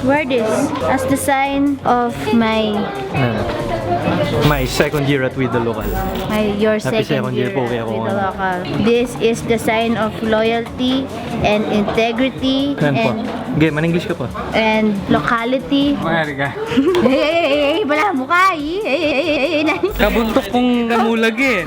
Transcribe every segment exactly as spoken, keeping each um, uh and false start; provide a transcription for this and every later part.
Wear this as the sign of my, my second year at We the Local. My, your second year at We the Local. This is the sign of loyalty and integrity and, and locality. Mangari ka. Hey, hey, hey, hey, bala mo ka, eh. Hey, hey, hey, hey, hey. Kabuntuk kung namulag, eh.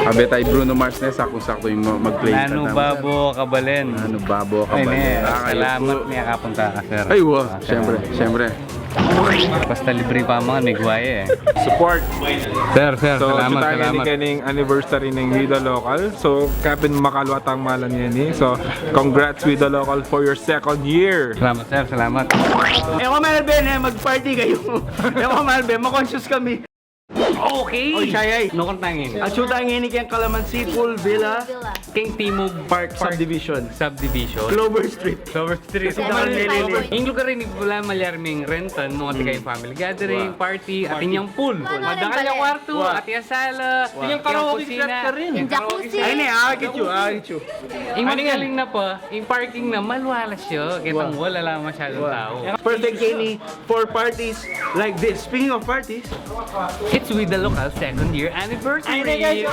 Abe tayo Bruno Mars ne, saktong-sakto yung mag-play. Nanu babo kabalen. Nanu babo kabalen. Salamat, miyakapunta ka, sir. Ay, wa, siyempre, siyempre. Basta libre pa mga, may guwaya, eh. Support. Sir, sir, salamat, salamat. So, salamat. Keng anniversary ning We the Local. So, kapin makalwa tang malan yan, eh. So, congrats, We the Local, for your second year. Salamat, sir, salamat. E ko malbe ne, mag-party kayu. E ko malbe, ma-conscious kami. Okay. Oy, siya, ay. No, kung tangin. Atsu tang ini keng Kalaman Seafood Villa. Keng Timog Park Subdivision. Subdivision. Clover Street. Clover Street. Ing lugar ini pala malyari ming rentan, no, atin kayong family gathering, party, atin yang pool. Madakal yang kwarto, atin yang sala, atin yang karaoke kusina, atin yang jacuzzi. Ay, ne, akit yu, akit yu. Ing magaling na pa, ing parking na, malwalas yu. Kitang wala lang masyadong tao. Perfect keni for parties like this. Speaking of parties, it's We the Local second year anniversary.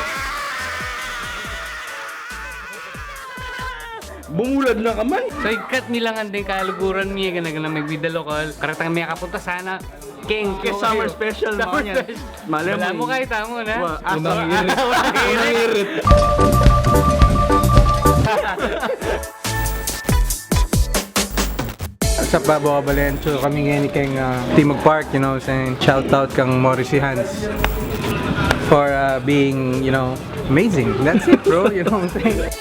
Bumulad na ka man. So, ikat mi lang ang ding kaluguran mi, gana-gana mag We the Local. Karetang miyakapunta sana keng summer special, summer special. Malay mo, bala mo kahit amo na. Unang irit. Unang irit. Sa Babo Kabalencho kami ngeni keng, ah, Timog Park, you know what I'm saying? Shout out kang Morrissey Hans for, ah, being, you know, amazing. That's it, bro. You know what I'm saying?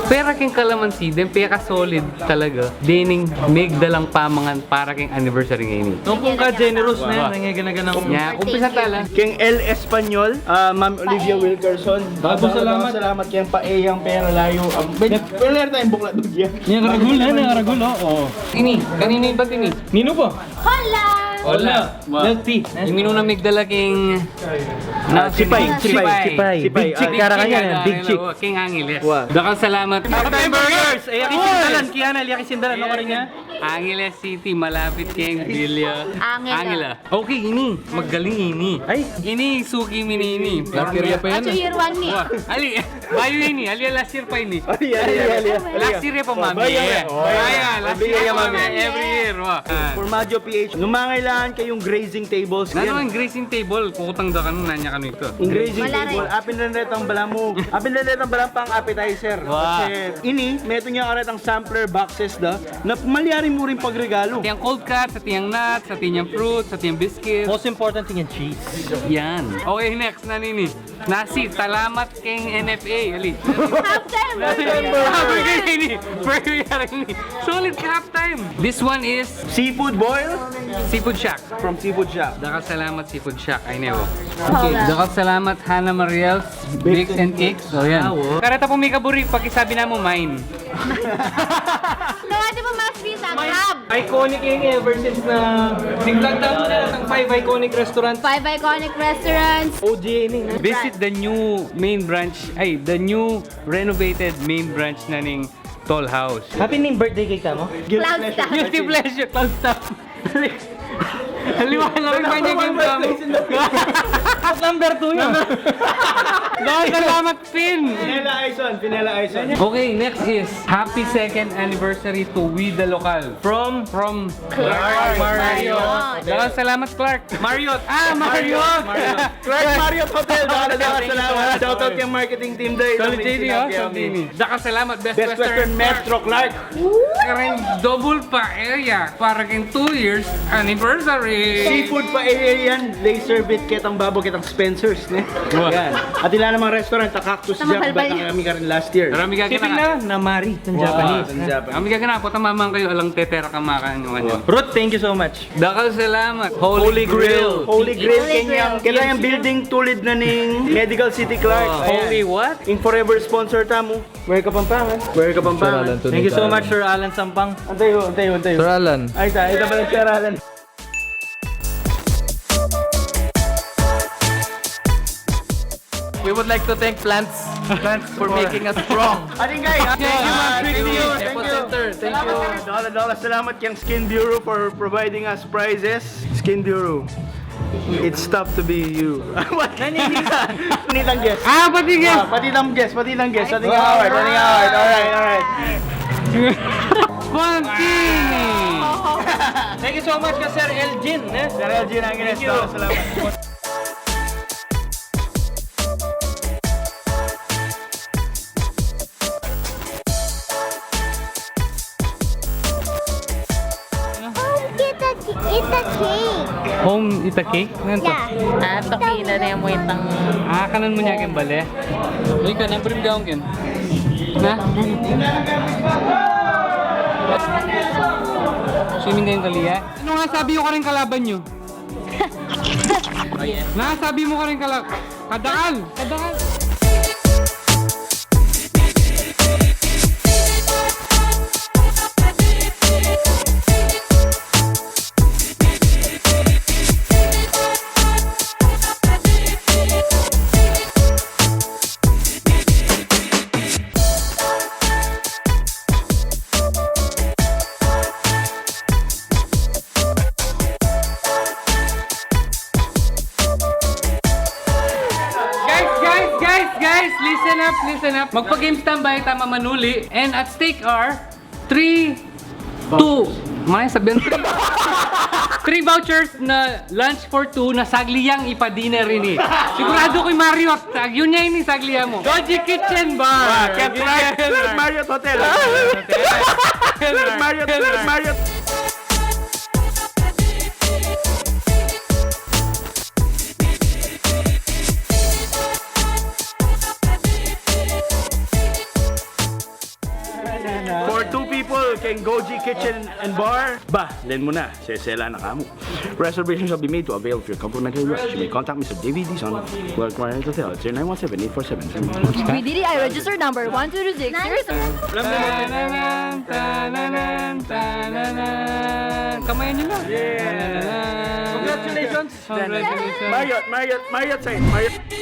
Pera keng kalamansi, den peka-solid talaga dening migdalang pamangan para keng anniversary ngeni. No, kung ka-generous na yan, nangyaganaganang. Nya, umpisa tala. Keng El Espanyol, ah, Ma'am Olivia Wilkerson. Dapat salamat. Salamat keng paeyang pera layu. Ah, pwede, pwede tayong buklat bagya. Nya, karagul na, nya, karagul, o. Ini, kanini ba ini? Ninu po? Hola! Hola! Milk tea. Ini nung migdala keng, ah, sipay, sipay, sipay. Big chick, kara kanya, big chick. Keng Angeles. Dakal salamat. Happy Burgers! Eh, yakin sindalan, kiyana, yakin sindalan, no, karinya? Angeles City, malapit keng Villa. Angela. Angela. Okay, ini. Magaling ini. Ay. Ini, suki mi ini. Last year pa yan. Atsu year one ni. Wa, ali, bayu ini. Ali, last year pa ini. Ali, ali, ali. Last year ya pa, mami. Bayu ya. Last year ya, mami. Every year, wa. Formaggio P H. Nung mangailangan kayong grazing tables, nanu yan? Ang grazing table, kukutang da kanu, nanya kanu ito. Ing grazing table, apin rin retang balamu. Apin rin retang balamu pang appetizer. Wa. Kasi ini, metung ya karetang sampler boxes da, na malyari mu rin pagregalo. Atin yang cold cuts, atin yang nuts, atin yang fruits, atin yang biscuits. Most important thing, yung cheese. Yan. Okay, next, nanu ini? Nasi, salamat keng N F A, ali. Half time, half time. Half time ini. Solid half time. This one is seafood boil? Seafood Shack. From Seafood Shack. Dakal salamat, Seafood Shack. Ay, ne, o. Okay. Dakal salamat, Hannah Mariel's Bakes and Cakes. O, yan. Kareta pung mikaburi, pakisabi na mu, mine. Tawag mo, Mas Vita, crab. Iconic yan ever since na nag-vlog tamu na ng five iconic restaurants. Five iconic restaurants. O G ini, no? Visit the new main branch, ay, the new renovated main branch na ning Toll House. Happy ning birthday kay tamu. Cloud Star. Guilty pleasure, Cloud Star. Aliwa lang yung kanya game. Number two yun. Dahil salamat, Finn. Pinela Aison, Pinela Aison. Okay, next is happy second anniversary to We the Local. From, from Clark Marriott. Dakal salamat, Clark. Marriott. Ah, Marriott. Clark Marriott Hotel. Dakal, dakal salamat. Shout out keng marketing team da. Solid J D, o. Solid J D. Dakal salamat, Best Western Metro Clark. Karen, double pa area para keng two years anniversary. Seafood pa area yan. They serve it ketang babo, ketang Spencer's, ne? Yan. At ila namang restaurant, a Cactus Jack, bat na kami karin last year. Marami ka kinakain. Shipping na, na Mari, ng Japanese. Kami ka kinakain, pota mamang kayo, alang tetera ka makan yung kanya. Ruth, thank you so much. Dakal salamat. Holy Grail. Holy Grail, Holy Grail. Kenya. Kaya yung building tulid na ning Medical City Clark. Ayan. Holy what? Yung forever sponsor tamu. Where Kapampangan? Where Kapampangan? Thank you so much, Sir Alan Sampang. Antay ho, antay ho, antay ho. Sir Alan. Ay, ta, ito pala, Sir Alan. We We would like to thank Plants, Plants for making us strong. Ating guy, ah, thank you, man. Thank you, thank you. Epo Center, thank you. Dola, dola, salamat kang Skin Bureau for providing us prizes. Skin Bureau, it's tough to be you. What? Pati tang guest. Ah, pati tang guest. Ah, pati tang guest, pati tang guest. Pati tang award, pati tang award. Alright, alright. Continue. Thank you so much ka Sir Elgin, eh. Sir Elgin Angeles, thank you. Salamat. Home, kita, kita cake. Home, ita cake? Nganto? Yeah. Ah, toki na ne mu itang. Ah, kanan mu nya king bale. Uy, kanan, brim down kin. Na? Swimming din kali, ah. Ano nga sabi ko karing kalaban nyo? Nasabi mu karing kala-, kadakal! Kadakal! Guys, guys, guys, guys! Listen up, listen up. Magpa-game standby tama manuli. And at stake are three, two, may sabihan, three, three vouchers na lunch for two na sagli yang ipa-dinner ini. Sigurado ko'y Marriott. Agyu nya ini, sagli ya mu. Goji Kitchen Bar. Ah, can't try. Marriott Hotel. Marriott, Marriott. For two people, keng Goji Kitchen and Bar. Ba, len mu na, sesela na ka mu. Reservations shall be made to avail for your complimentary rush. You may contact Mister David Dizon, Clark Marriott Hotel, at zero nine one seven eight four seven. We did it. I registered number one two two six. Tananan, tananan, tananan. Kamayan nyo na. Yeah. Congratulations. Congratulations. Marriott, Marriott, Marriott side. Marriott.